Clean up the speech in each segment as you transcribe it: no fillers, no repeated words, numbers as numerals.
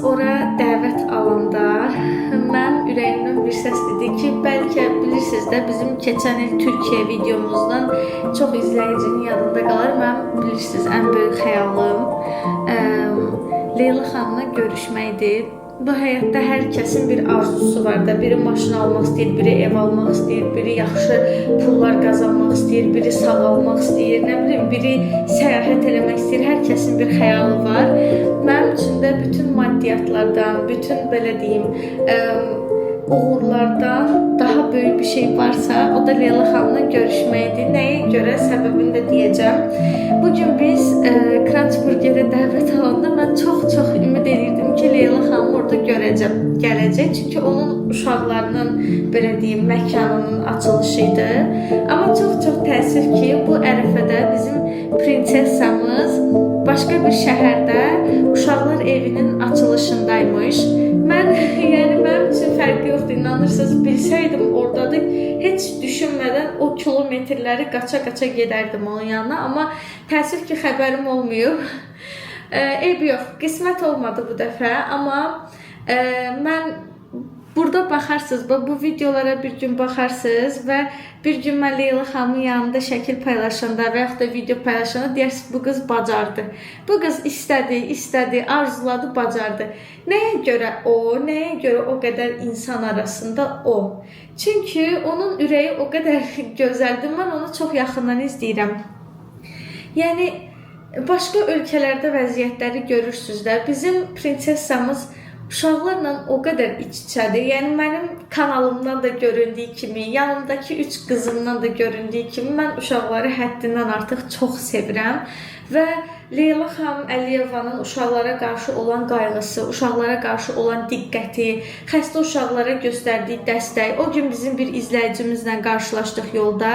ora dəvət alanda mənim ürəyimdən bir səs dedi ki, bəlkə bilirsiniz də bizim keçən il Türkiyə videomuzdan çox izləyicinin yadında qalar. Mənim bilirsiniz ən böyük xəyalım Leyla xanımla görüşməkdir. Bu həyatda hər kəsin bir arzusu var da. Biri maşın almaq istəyir, biri ev almaq istəyir, biri yaxşı pullar qazanmaq istəyir, biri sağalmaq istəyir, nə bilim, biri səyahət eləmək istəyir. Hər kəsin bir xəyalı var. Mənim üçün də bütün maddiyyatlardan, bütün belə deyim, uğurlardan daha böyük bir şey varsa, o da Leyla xanımla görüşməkdir. Nəyə görə səbəbini də deyəcəm. Bugün biz Crunch Burgerə dəvət alanda mən çox-çox ümid edirdim ki, Leyla xanımı orada görəcəm, gələcək. Çünki onun uşaqlarının, belə deyim, məkanının açılışı idi. Amma çox-çox təəssüf ki, bu ərəfədə bizim prinsessamız başqa bir şəhərdə uşaqlar evinin açılışındaymış. Mən, yəni mənim üçün fərqi yoxdur, inanırsınız, bilsəydim ordadır, heç düşünmədən o kilometrləri qaça-qaça gedərdim onun yanına, amma təəssüf ki, xəbərim olmayıb. Eybi yox, qismət olmadı bu dəfə, amma mən burada baxarsınız, bu videolara bir gün baxarsınız və bir gün mən Leyla xanımın yanında şəkil paylaşanda və yaxud da video paylaşanda deyərsiniz, bu qız bacardı. Bu qız istədi, istədi, arzuladı, bacardı. Nəyə görə o, nəyə görə o qədər insan arasında o? Çünki onun ürəyi o qədər gözəldir. Mən onu çox yaxından izləyirəm. Yəni, başqa ölkələrdə vəziyyətləri görürsünüz də, bizim prinsessamız uşaqlarla o qədər iç-içədir. Yəni mənim kanalımdan da göründüyü kimi, yanımdakı 3 qızımdan da göründüyü kimi mən uşaqları həddindən artıq çox sevirəm və Leyla xanım Əliyevanın uşaqlara qarşı olan qayğısı, uşaqlara qarşı olan diqqəti, xəstə uşaqlara göstərdiyi dəstək. O gün bizim bir izləyicimizlə qarşılaşdıq yolda.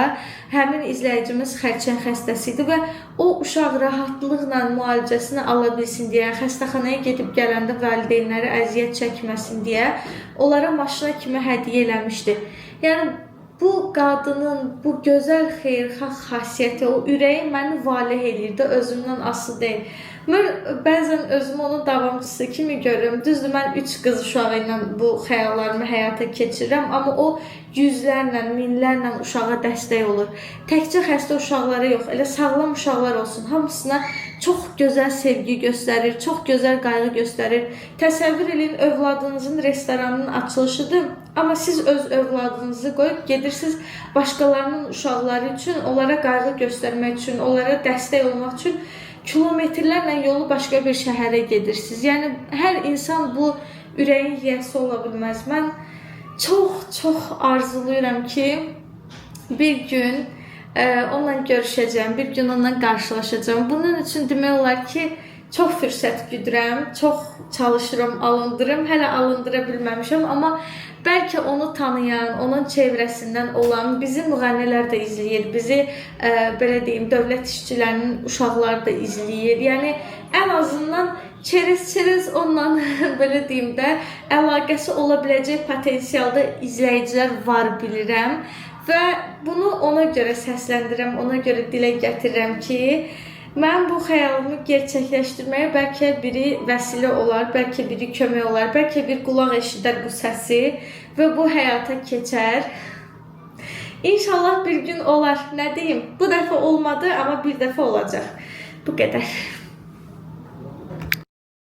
Həmin izləyicimiz xərçəng xəstəsi idi və o uşaq rahatlıqla müalicəsini ala bilsin deyə, xəstəxanaya gedib gələndə valideynləri əziyyət çəkməsin deyə onlara maşına kimi hədiyyə eləmişdi. Yəni bu qadının bu gözəl xeyirxah xasiyyəti, o ürəyi məni valeh eləyirdi, özümdən asılı deyil. Mən bəzən özümü onun davamçısı kimi görürəm. Düzdür, mən 3 qız uşağı ilə bu xəyallarımı həyata keçirirəm, amma o yüzlərlə, minlərlə uşağa dəstək olur. Təkcə xəstə uşaqlara yox, elə sağlam uşaqlar olsun, hamısına çox gözəl sevgi göstərir, çox gözəl qayğı göstərir. Təsəvvür eləyin, övladınızın restoranının açılışıdır, amma siz öz övladınızı qoyub gedirsiniz başqalarının uşaqları üçün, onlara qayğı göstərmək üçün, onlara dəstək olmaq üçün kilometrlərlə yolu başqa bir şəhərə gedirsiniz. Yəni hər insan bu ürəyin yiyəsi ola bilməz. Mən çox-çox arzulayıram ki, bir gün onunla görüşəcəm, bir gün onunla qarşılaşacağam. Bunun üçün demək olar ki, çox fürsət güdürəm, çox çalışıram, alındırım. Hələ alındıra bilməmişəm, amma bəlkə onu tanıyan, onun çevrəsindən olan bizi müğənnilər də izləyir, bizi belə deyim, dövlət işçilərinin uşaqları da izləyir. Yəni ən azından çerez-çerez onunla belə deyim də əlaqəsi ola biləcək potensialda izləyicilər var bilirəm və bunu ona görə səsləndirəm, ona görə dilə gətirirəm ki, mən bu xəyalımı gerçəkləşdirməyə bəlkə biri vəsilə olar, bəlkə biri kömək olar, bəlkə bir qulaq eşidər bu səsi və bu həyata keçər. İnşallah bir gün olar. Nə deyim? Bu dəfə olmadı, amma bir dəfə olacaq. Bu qədər.